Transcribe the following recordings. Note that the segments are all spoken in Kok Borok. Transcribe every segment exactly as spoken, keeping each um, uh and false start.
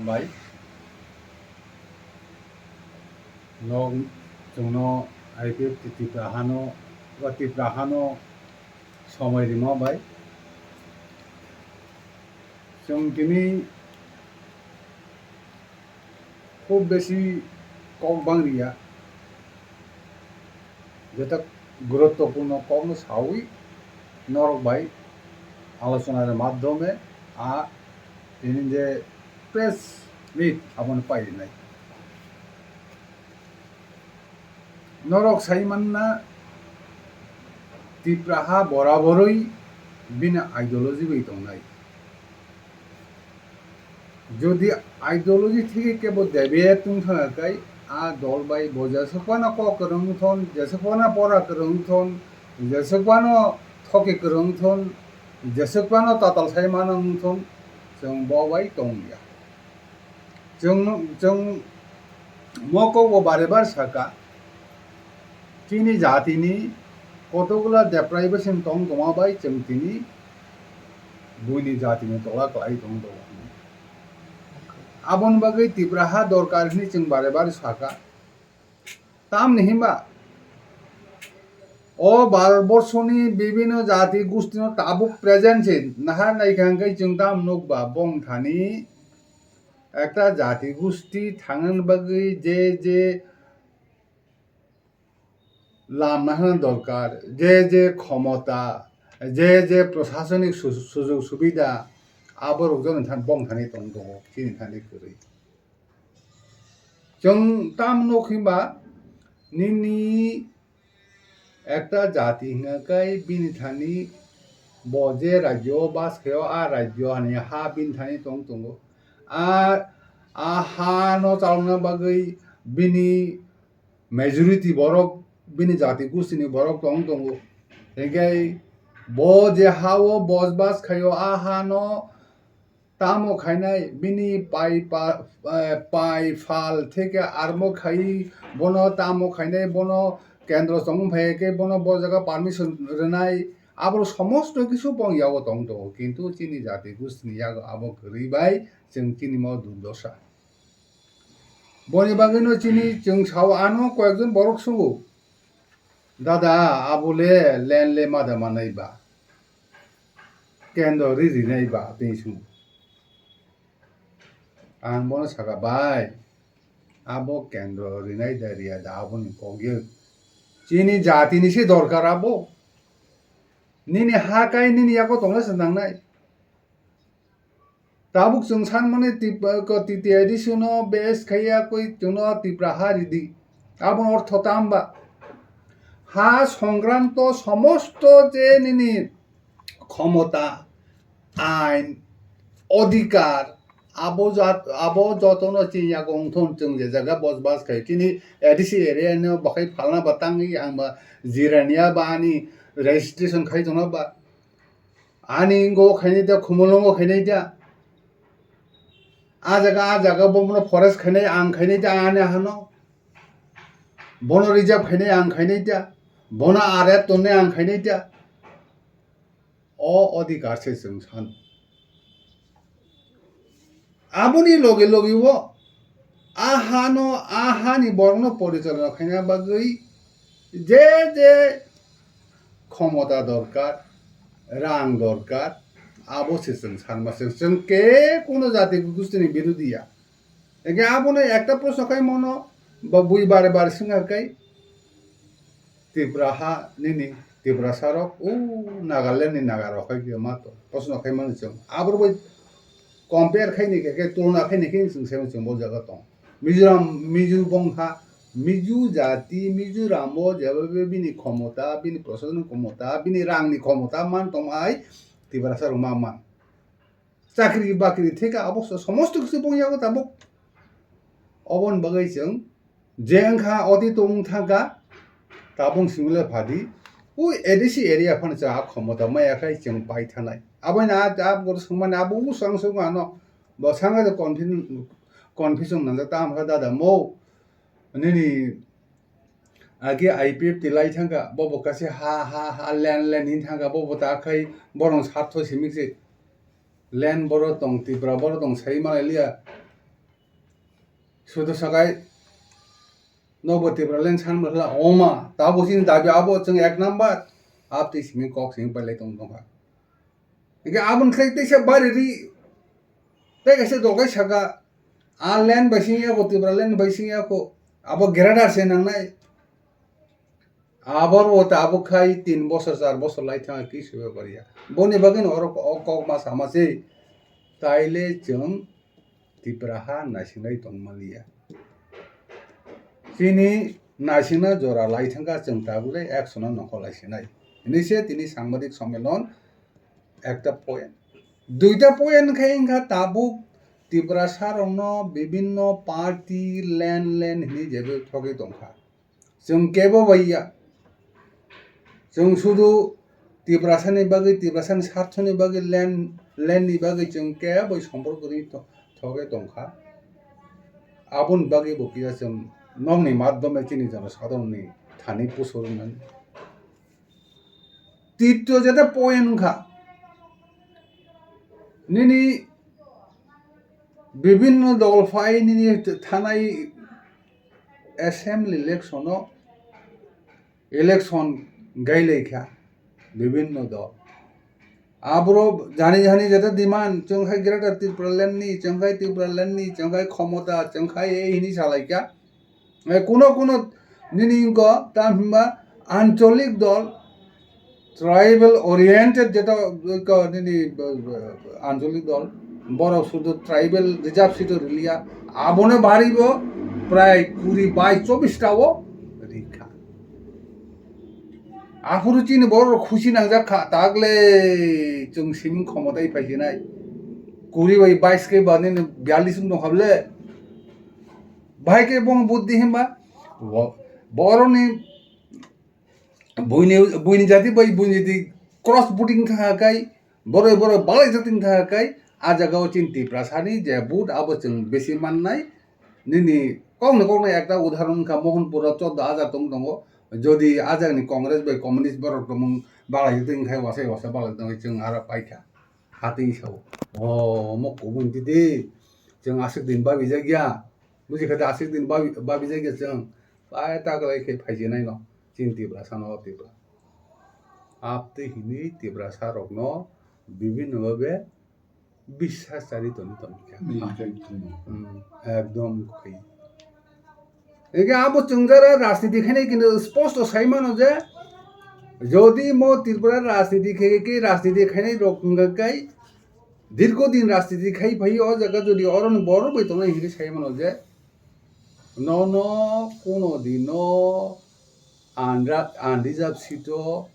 Bai. Nok chwngno I P F T Tipra hano, ba Tipra hano somoi rima bai. Chwng tini khub besi kok bang riya. Jeta guruttopurno kokno sawi norok bai alochonani madhyome a tini je press meet abono pairinai. Norok sai manna Tipra ha boraboroi bini ideology bai tongnai. Jodi ideology theke kebo deviate wng thangkha kai, a dol bai bo jeswk phano kok kwrwng wng thon, jeswk phano pora kwrwng wng thon, jeswk phano thoki kwrwng wng thon, jeswk phano tatal sai mano wng thon, chwng bo bai tong ya. Chwng, chwng mo kok bo bare bare saka, chini jatini kotokgola deprivation tong tongma bai chwng tini buini jatini tola kwlai tong tongo. Aboni bagwi Tipra ha dorkar hwnwi chwng bare bare saka. Tamni hinba o Bharat borshoni bibhinno jati gustino tabuk present se nahar naikha hwnkhe chwng tam nukba bongthani ekta jati gusti thangna bagwi je je lamna hwnna dorkar, je je khomota, je je prosasonik su-, sujog subida, abo rok jono than-, bong thani tong tongo, chini thani kwrwi. Chwng tam nuk hinba nini ekta jati hwnka kai bini thani bo je rajyo bas khaio, a rajyo hani ha bini thani tong tongo. A, a ha no chalokna bagwi bini majority borok bini jati gustini borok tong tongo. Hinkhe bo je ha o bos bas khaio, a ha no tamo khainai, bini pai pa-, eh, pai phal theke armo khai, bono tamo khainai, bono kendro chongmung phai khe bono bo jaga permission rwnai, abo somosto kisu bong yago tong tongo, kintu chini jati gustini yago abo kwrwi bai chwng chini mo durdosa. Boni bagwino chini chwng sao ano koyekjon borok sungo, "Dada, abole land le mada manai ba, kendro ri rinai ba," tei sungo. Ang bono saka, "Bai, abo kendro rinai da riya da aboni kok ye. Chini jatini se dorkar abo. Nini ha kai nini yago tongna se nangnai." Tabuk chwng sanmani Tip-, ko T T I D C no base khaiya koi chwngno Tipra ha ridi. Aboni ortho tamba? Ha songkranto somosto je nini khomota, ain, odhikar, abo jat-, abo jotono chini yago wngthon chwng je jaga bosbas khai. Chini A D C area no bakhai phalna ba tangwi ang ba jirania ba ani registration khai tongna ba. Ani ingo khainai da, khumulwngo khainai da. A jaga, a jaga bo bono forest khainai, ang khainai da, ani hano. Bono reserve khainai, ang khainai da. Bono are tonne, ang khainai da. O odhikar se chwng san. Aboni loge loge o a hano, a hani borokno porichalona khaina bagwi je je khomota dorkar, rang dorkar, abo se chwng sanma se chwng ke kuno jati gustini birodi ya. Eke abono ekta proshno khai mano, ba bui bare bare swngkha kai, Tripura ha nini Tiprasa rok o Nagaland ni Naga rok hai khe ma to, proshno khai mani chwng. Aboro bai compare khai ni khe, khe tulona khai ni khe chwng sai chwng bo jaga tong. Mizoram, Mizo bongkha, Mizo jati, Mizoram o jeba bini khomota, bini prosason khomota, bini rang ni khomota man tong hai Tiprasa rok ma man. Chakri bakri theka abo so-, somosto kichu bong yago tabuk. Oboni bagwi chwng je wngkha oti tong thangkha, tabung simi le phadi, ui A D C area phano chwng a khomota maya khai chwng pai thanai. Abono a, a goro swngmani abo usang swng ano, bo sanga je confusion, confusion nangjak ta amkha dada mo, nini agi I P F T lai thangkha, bobo kaisa ha, ha, ha, land, land hin thangkha, bobo ta khai borong sartho simi se. Land boro tong, Tripura boro tong, sai malai liya. Sudu sakai nobo Tipraland san bwsla oma, tabo chini dabi abo chwng ek number, abtwi simi kok simi pailai tong tongkha. Hingke aboni khlai teisa bari ri, tei kaisa dogai saka, a land bai sing yako, Tipraland bai sing yako, abo greater se nangnai. Aboro tabuk khai tin bosor, char bosor lai thangkha kisu bepar ya. Boni bagwi no oro o kok ma sama se. Taile chwng Tipra ha naisinglai tongmaliya. Chini naisingna jora lai thangkha chwng tabuk le action no nokho lai sinai. Hinui se tini sangbadik sommelon ekta point. Duita point khai wngkha tabuk Tiprasa rokno bibinno party land land hinui jebe thogwi tongkha. Chwng kebo bai ya. Chwng sudu Tiprasani bagwi, Tiprasani sarthoni bagwi land, land ni bagwi chwng kebo bai sompor kwrwi to-, thogwi tongkha. Aboni bagwi bo kisa chwng nokni madhyome chini jonosadharonni thani pusurwnani. Tityo jeta point wngkha. Nini bibinno dol phai nini thanai assembly election o election gailai kha bibinno dol. Aboro jani jani jeta demand chwng khai Greater Tipraland ni, chwng khai Tipraland ni, chwng khai khomota, chwng khai ei hini salai kha. Eh, kuno kuno nini wngkha, tam hinba ancholik dol, tribal oriented jeta wngkha nini, eh, ancholik dol, borok sudu tribal reserve seat o riliya, abono bari bo prai kuri bai chobbish ta o rikha. Aphuru chini borok khusi nangjak kha, tagle chwng siming khomotai phaisinai. Kuri bai bais khe ba nini biyallis wng tong kha bole. Bahai khe bong buddhi himba, bo-, boroni buini, buini jati bai buini jati cross voting thangkha kai, boroi boroi balai jati thangkha kai, a jaga o chini Tiprasani je vote abo chwng besi mannai. Nini kokno kokno ekta udahoron wngkha, Mohanpur o chordo hajar tong tongo, jodi a jagani Congress bai communist borok tongmung balai jati wngkha, wasai wasa balai tongwi chwng aro paikha. Hatwi sao, o omo kubun titi, chwng aswk din babijak ya, buji kha da aswk din babi-, babijak ya chwng, pai ta kwlai khe phaijinai no, chini Tiprasa no Tipra. Abtwi hinwi Tiprasa rokno bibinno babe biswas chari toni toni kha. Hmm, ekdom khai. Ege abo chwngjara rajniti khainai kintu sposto sai mano je, jodi mo Tripura rajniti khe, khe rajniti khainai rok wngkha kai, dirgho din rajniti khai phai o jaga jodi oroni borok bai tongnai hinwi sai mano je, nono kuno dino unra-, unreserved seat o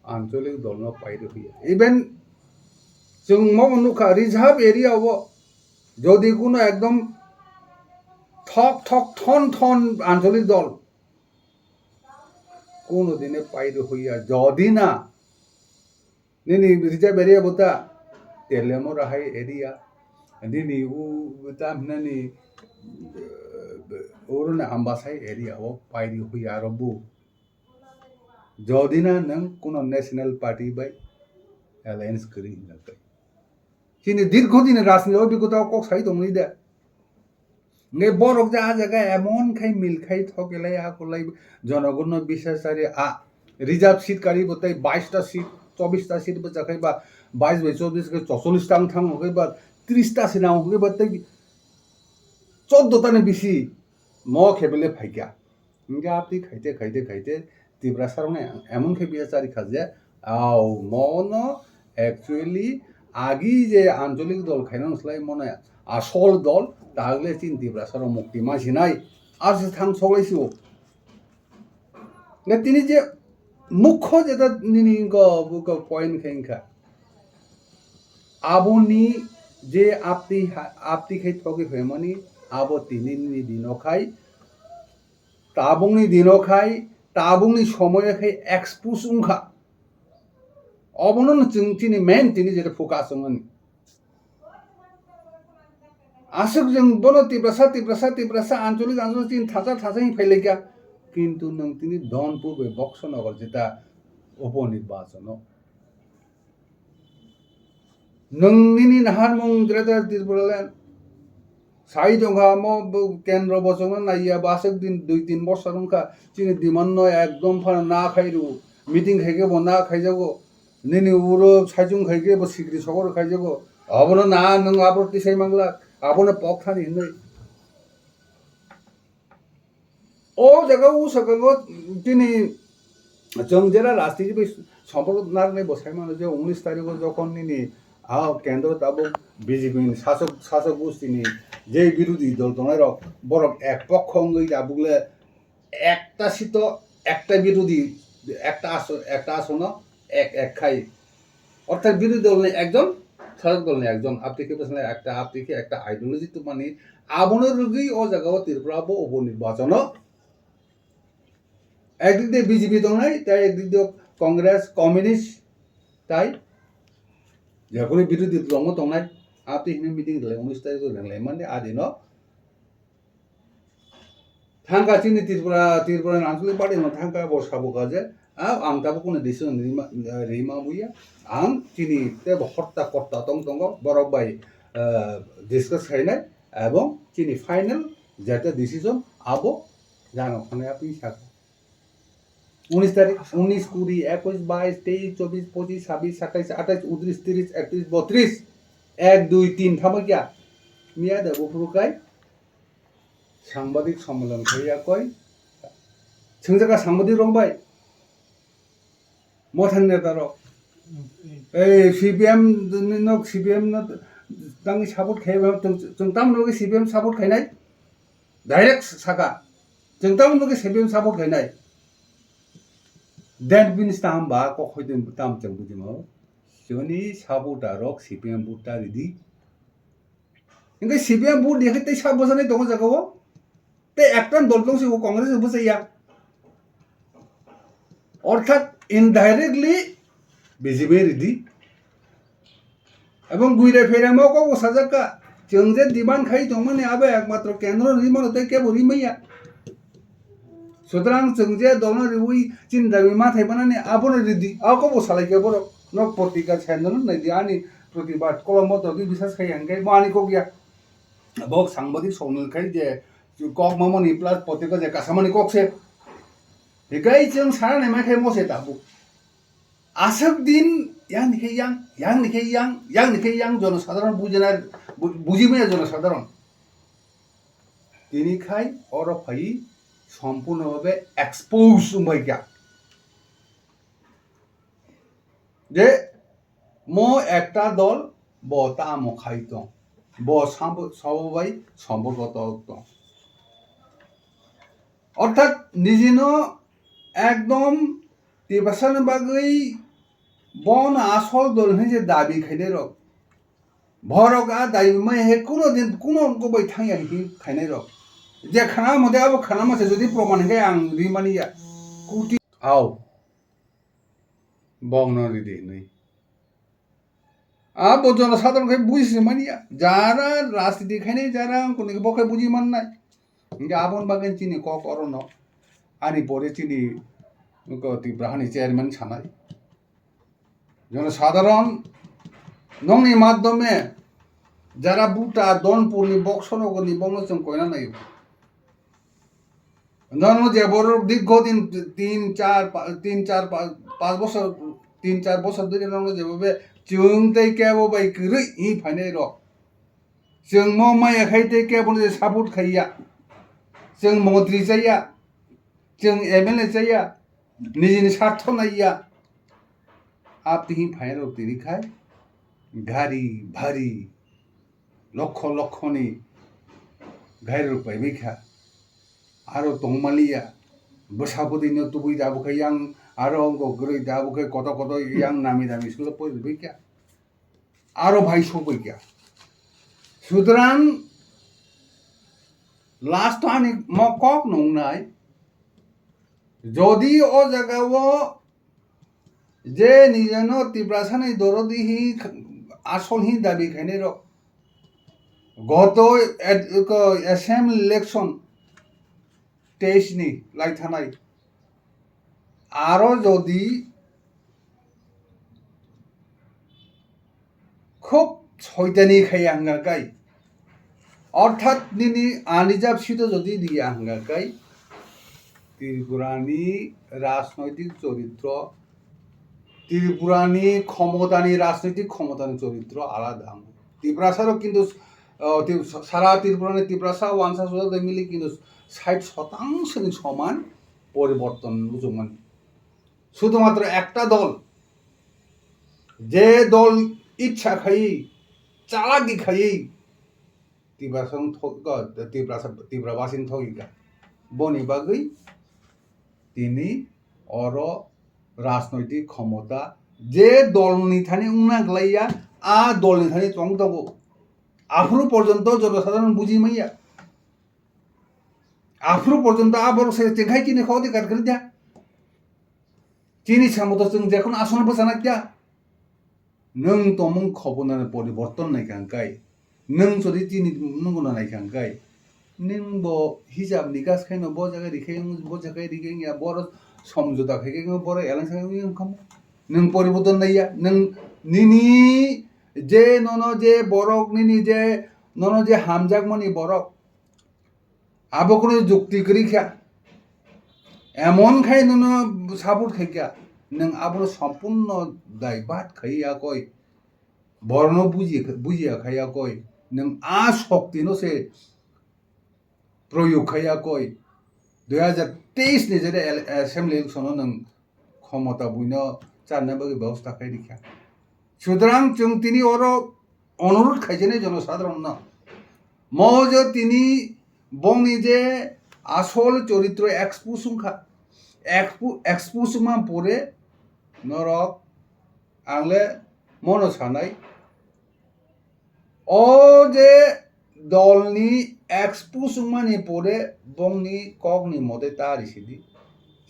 ancholik dolno pairwkya. Even chwng mo nukha reserve area o jodi kuno ekdom thok thok thon thon ancholik dol kuno dine pairwkya. Jodi na nini reserve area bota Telemora hai area, nini u tam nani uruna Ambasai area o pairwkya aro bu. Jodi na nwng kuno national party bai alliance kwrwi hinwi kai. Chini dirgho dini rajniti obhigota o kok sai tongwi de. Nge borok je a jaga emon khai mil khai thokelai akolai jonogonno bisachari a reserve seat kari bo tei bais ta seat, chobbish ta seat bo chakhai ba bais bai chobbish khe chocholish ta wng thang hwnkhe ba trish ta se nang hwnkhe ba tei chordo ta ni bisi mo khe bele phaikha. Hingke aptwi khaite, khaite, khaite, Tiprasa rokno emon khe biya chari kha je, au, mono actually agi je ancholik dol khainani slai mono asol dol, tagle chini Tiprasa rok mukti ma sinai, ase thang soklai sio. Na tini je mukho jeta nini ko, ko point khe wngkha. Aboni je aptwi ha-, aptwi khe thogwi phaimani, abo tini nini dino khai, tabukni dino khai, tabukni somoyo khai expose wngkha. Obono no chwng chini main tini jeta focus wngmani. Aswk chwng bono Tiprasa, Tiprasa, Tiprasa, ancholik, ancholik chini thasa, thasa hinwi phailaikha. Kintu nwng tini Dhonpur bai Boxonagar jeta uponirbachon o. Nwng nini naharmung Greater Tipraland, Sai tongkha, omo bo kendro bochongno naiya, bo aswk din, dui tin bosor wngkha, chini demand no ekdom phano na khai rw, meeting khai khe bo na khaijago, nini uro saichung khai khe bo sikri sogor khaijago, obono na nwng abro tisai manglak, abono pok thani hinwi. O jaga o saka o tini chwng jera rajniti bai sompork narwknai bo sai mano je unis tarikh o jokhon nini a kendro tabuk B J P ni sasok, sasok gustini je birodhi dol tongnai rok borok ek pokho wngwi tabuk le ekta seat o ekta birodhi ekta aso-, ekta asono ek ek khai. Orthat birodhi dol ni ekjon, sasok dol ni ekjon, aptiki bwskango ekta, aptiki ekta ideology tubumani, abono rwgwi o jaga o Tripura bo upo nirbachono ekdik de B J P tongnai, tai ekdik de Congress, Communist, tai jephuru birodhi dol tongnai, apti hini meeting rwlai unis tarikh o rwlai mani adino. Thangka chini Tripura, Tripura National Party no thangka bo sabo kha je, a, ang tabuk kunu decision rima, rima muya, ang chini tebo horta korta tong tongo, borok bai, eh, discuss khainai, ebong chini final jeta decision abo jano khanai apni saka. Unis tarik, unis, kuri, ekush, bais, teis, chobis, pochis, sabis, satais, atais, untris, tris, ektris, botris, ek, dui, tin, thamo kya? Miya da buphuru kai? Sangbadik sommelan khaiya koi. Swngjak kha sangbadik rok bai. Mothan neta rok. Ei C P M no, C P M no tangwi support khai ba, chwng, chwng tamno C P M support khainai. Direct saka. Chwng tamno C P M support khainai. Then bini tam ba kok hoi tam chwng bujimo. Chwngni supporter rok C P M vote ta ridi. Hingke C P M vote diya khe tei sak bwsani tongo jaga o. Tei ekta dol tong si o Congress bwsai ya. Orthat indirectly B J P ridi. Ebong guire phere mo kok bo sajak ka. Chwng je demand khai tongmani abo ekmatro kendro rimo tei kebo rimaya. Sutrang chwng je dolno riwi chini dabi ma thai manani abono ridi. Abo kok bo salai khe borok. Nok potika chendon nai di ani protibad kolom bo togi bisas khai ang khe mo ani kok ya. Bo sangbadik songni khai je kok mamoni plus potika je kasamani kok se. Hikai chwng sana nai mai khai mo se tabuk. Aswk din yang ni khe yang, yang ni khe yang, yang ni khe yang jono sadharon bujina, bu-, bujimaya jono sadharon. Tini khai oro phai sompurno bhabe expose wngbai kha. Je mo ekta dol bo tamo khai tong, bo sabo, sabo bai somporko tok tong. Orthat nijino ekdom Tiprasani bagwi bono asol dol hinwi je dabi khainai rok. Borok a dabi mai he kuno din kuno ongko bai thangya hinwi khainai rok. Je khana mode abo khana mase jodi proman hinkhe ang rimani ya. Kuti au. Bongno ridi hinwi. A bo jono sadharon khai buji se mani ya. Jara rajniti khainai jara kuni bo khai buji mannai. Hingke aboni bagwi chini kok orono ani pore chini ko Tipra hani chairman sanai. Jono sadharon nongni madhyome jara buta donpurni boksonogoni bongno chwng koina naio. Nono je borok dirgho din tin, char, pa-, tin, char, pa-, panch bosor, tin, char bosor dhori nono je bobe chwng tei kebo bai kwrwi hi phainai rok. Chwng mo maya khai tei kebo no je support khaiya. Chwng montri chaya. Chwng M L A chaya. Nijini sartho naiya. Apni hi phainai rok tini khai gari, bhari. Lokho lokhoni gairok paibai kha. Aro tongmaliya, bwsa bwtwino tubui da bwkha yang, aro wngkok kwrwi da bwkha koto koto yang nami nami sulo poribai kha. Aro bai sokbai kha. Sutrang last ani mo kok nungnai, jodi o jaga o je nijeno Tiprasani dorodi hi asol hi dabi khainai rok. Goto ad-, ko assembly election teis ni lai thanai. Aro jodi khub soitani khai ang kai. Orthat nini unreserved seat o jodi diya hwnga kai Tripurani rajnoitik choritro, Tripurani khomotani, rajnoitik khomotani choritro alada wngo. Tiprasarok kintu, o, Tri-, sara Tripurani Tiprasa wansa sojak de mili kintu sait sotangsoni soman poriborton muchungmani. Sudhumatro ekta dol, je dol ichha khaiwi, chalagi khaiwi Tiprasang thok-, Tiprasa, Tiprabasing thokikha. Boni bagwi tini oro rajnoitik khomota je dolni thani wngna glaiya, a dolni thani tong tongo. Aphuru porjonto jonosadharon buji manya. Aphuru porjonto a borok se chengkhai chini kho adhikar kwrwi da. Chini samoto chwng jekhon aswk bwchanai da. Nwng tongmung khobonani poriborton naikha hwnkhe, nwng jodi chini nungno naikha hwnkhe, nwng bo hisab nikas khaino bo jaga rikhe, bo jaga rikhe wngya, boro somjota khaikhe wngya, boro eleng sai wngya wngkha. Nwng poriborton naiya, nwng nini je nono je borok, nini je nono je hamjakmani borok, abo kunu jukti kwrwi kha. Emon khai nono support khai kha, nwng abono sompurno divert khai ya koi, borokno buji, bujiya khai ya koi, nwng a shokti no se proyog khai ya koi. Dui hajar teis ni jere ele-, assembly election o nwng khomota buino charna bagwi bebosta khai rikha. Sutorang chwng tini oro onurudh khaijani jonosadharonno. Mo je tini bongni je asol choritro expose wngkha. Expo-, expose wngma pore norok ang le mono sanai. O je dolni expose wngmani pore bongni kokni mote ta risidi.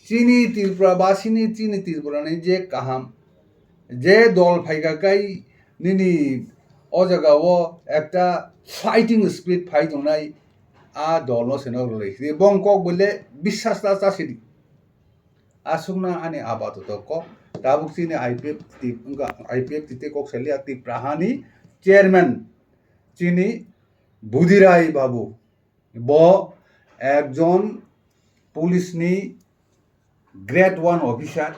Chini Tripura basini, chini Tripurani je kaham, je dol phaikha kai nini o jagao ekta fighting spirit phai tongnai, a dolno seno rwlai sidi. Bong kok bole biswas ta chasidi. Aswkno ani apatoto kok. Tabuk chini I P F T, wngkha I P F T tei kok salia Tipra hani chairman chini Budirai Babu. Bo ekjon police ni grade one officer,